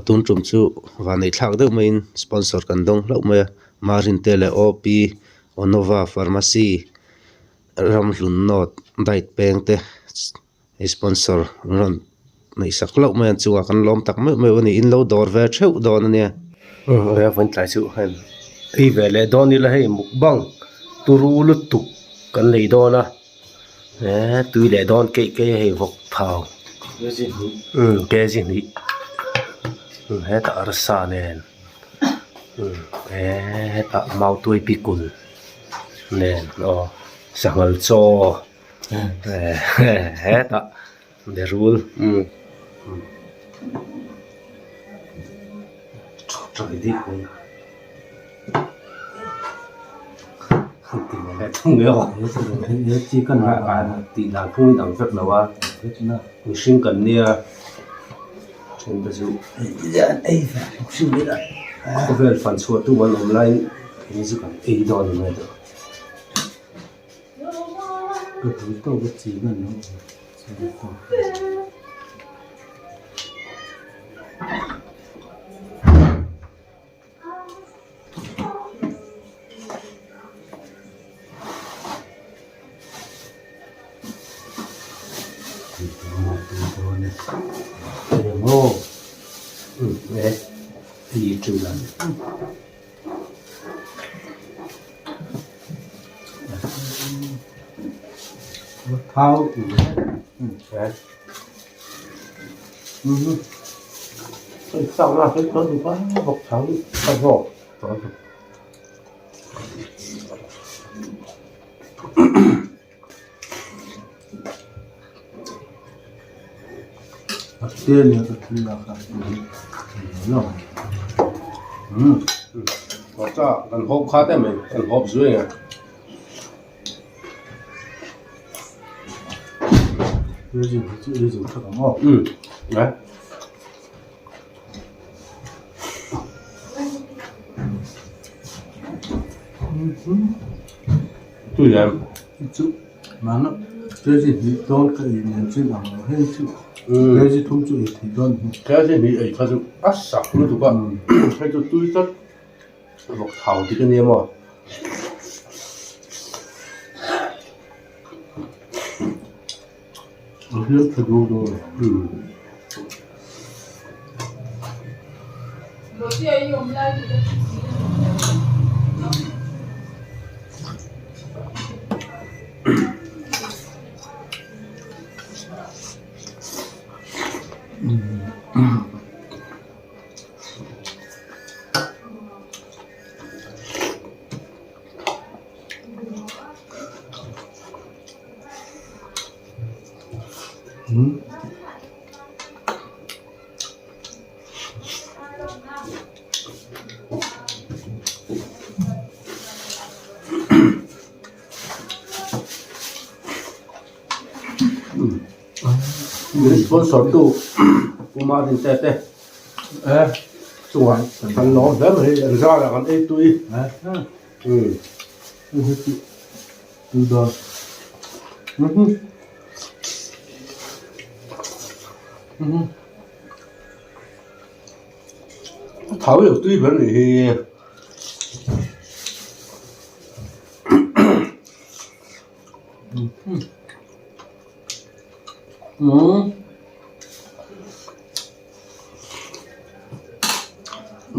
Tun tum chu vanneih thlak deuh maiin sponsor kan dawng hlauh mai a Marinte leh OP Onova Pharmacy Ramhlun North Diet peng te sponsor an rawn neih sak hlauh mai a chungah kan lawm tak meuh meuh a ni in lo dawr ve theuh dawn a nia. Umm a vawn tlai chu hei ei ve leh dawn ila hei mukbang turu lutuk kan nei dawn a eee tui leh dawn keih keih a hei vawk thau umm kg hnih umm hetah arsa nen umm eee hetah mautuai pikul nen aw sanghal chaw. Hetah berul tih dan phung in ang vek lo a mihring kan nia then te chu khawvel fan chhuah tu an awm laiin keini chu kan ei dawn a ni mai tawh. Thau Hmarcha kan hawp khat em mai kan hawp zui a. Tui em. Kg hnih ei kha chu a sak lutuk a hei chu tui tlat vawk thau dik a nia maw. Sponsor tu Pu Marinte te chungah kan lawm hle mai an zarah kan ei tui. Thau lo tui ber nih hi.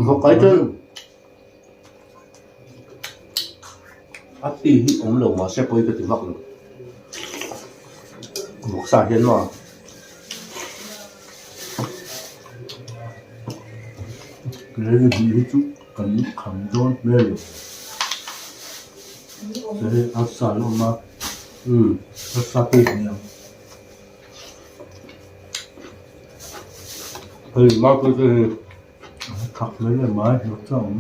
Vawk ai chuan a ti hi awm lo mahse pawi ka ti vak lo vawksa hian maw. Hi chu kan kham dawn hmel lo hei arsa an awm a arsa pek a ni ang. Hei mau te hi thak mai leh mai hlauh chauh awm.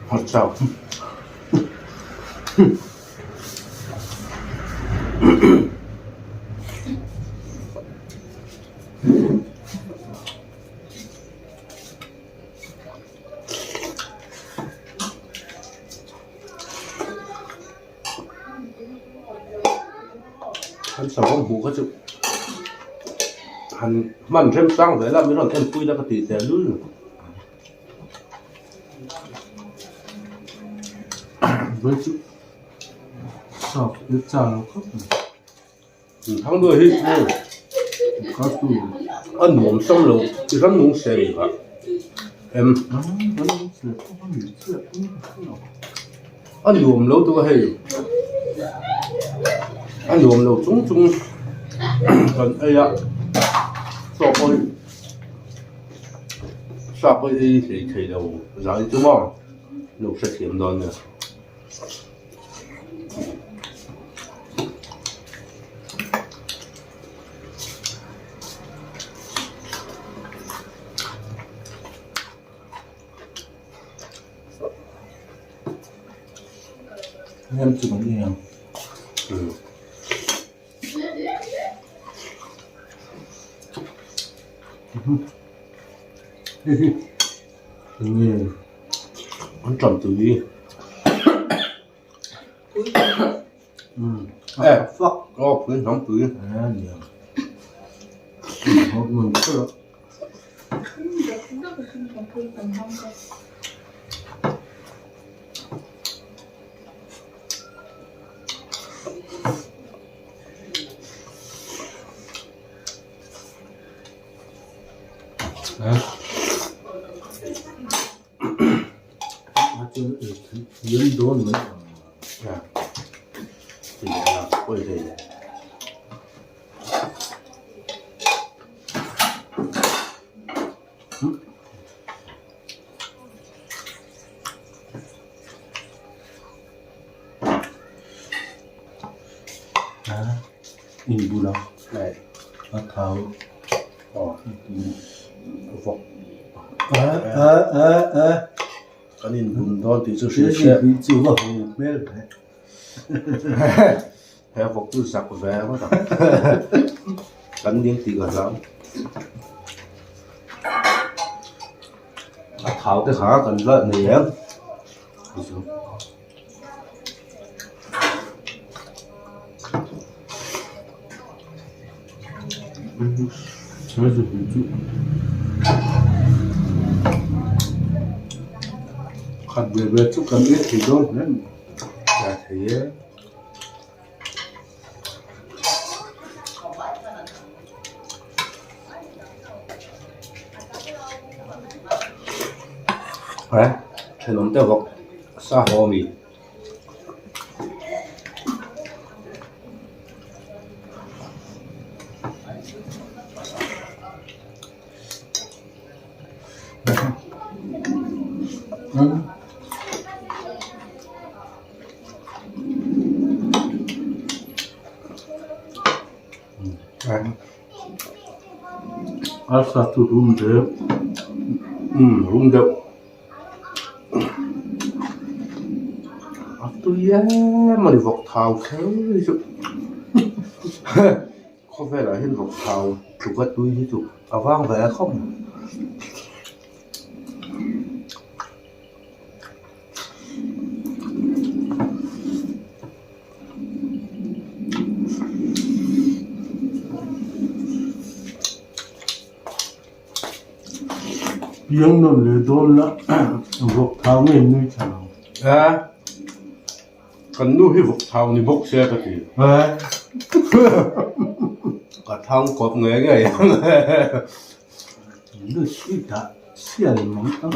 Hlauh chauh. An savawm hmuh kha chu Han hman remchang ve la min rawn enpui la ka tih teh lul. Thangduai hi a nuam sam lo i ram nung se ni kha em a nuam lo tuk a hei a nuam lo chung chung kan ei a chaw pawh hi sa pawh hi ei hlei thei lo zai chu maw lo hrethiam dawn nia. Hnem chu kan ei ang. An ṭam tui. E fuck aw pui hnam pui. Inbula a thau Kan inbun dawn tih chu hria hria he vawk chu zak ve ngawt ang kan ning tih ka hlau a thau te kha kan la nei em. Khat ve ve chu kan ei thei dawn hle mai. A thei e. He thenawm te vawk sa haw a mi. Arsa chu rum deuh rum deuh a tui em a ni vawk thau kher hi chu khawvelah hian vawk thau tluk a tui hi chu a vang ve khawp mai. Piang nawn leh dawn la vawk thau ngei nui tha lo. A kan nu hi vawk thau ni bawk se ka ti. Ka thang kawp ngei ngei ang. Nu sweet ah sial mang ang.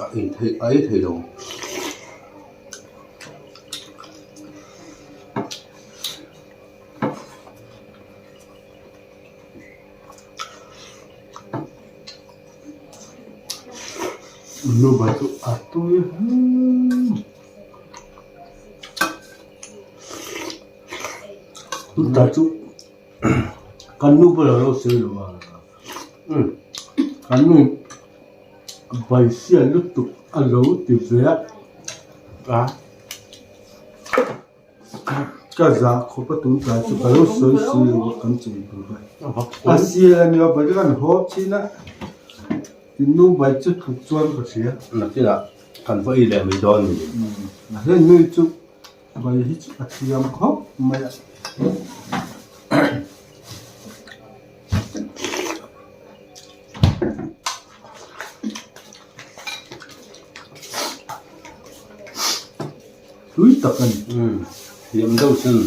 A ei theih a ei thei lo. Nupa chu a tui hle. Chutah chu kan nu pawh alo sawi lo a, kan nu baisia lutuk a lo ti ve a. Ka zah khawp a tun tlai chu ka lo sawi si lo a kan chei tur a. A sial a nia bai kan hawp chin a in nu bai chu tluk chuan ka hria. Nakinah kan va ei leh mai dawn ni. Mahse nui chu bai hi chu a thiam khawp mai a. Tui tak a ni. Umm thiam deuh sin.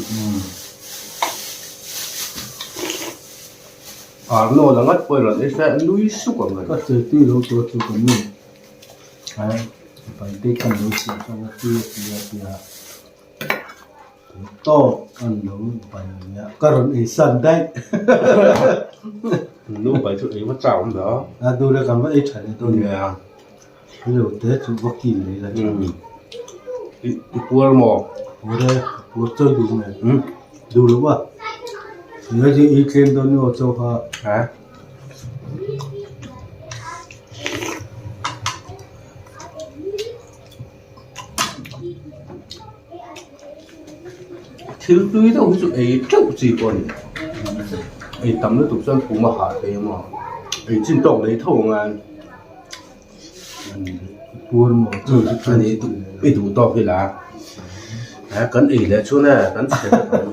Arnold a ngat pawh i rawn ei se nui suk ang a. Ka sawi tui lo tur chu kan ni. Pai te khan lo siam khan a tui a ti a tia tawk an lo pai nia ka rawn ei san daih. Nu pai chu ei va chak awm dah a. A duh leh kan va ei tha leh dawn nia. Hilo te chu va kil mai la tha. I puar maw? Puar e, puar chawi duh nge? Duh lo a. Nge chu i tlem dawn ni aw chaw kha. Ha? Thil tui deuh hi chu ei teuh chi pawh a ni. Ei tam lutuk chuan pum a hah thei a maw? Ei chin tawk lei tho ang a. I duh tawk ila kan ei leh chuan e kan chhe vek ang.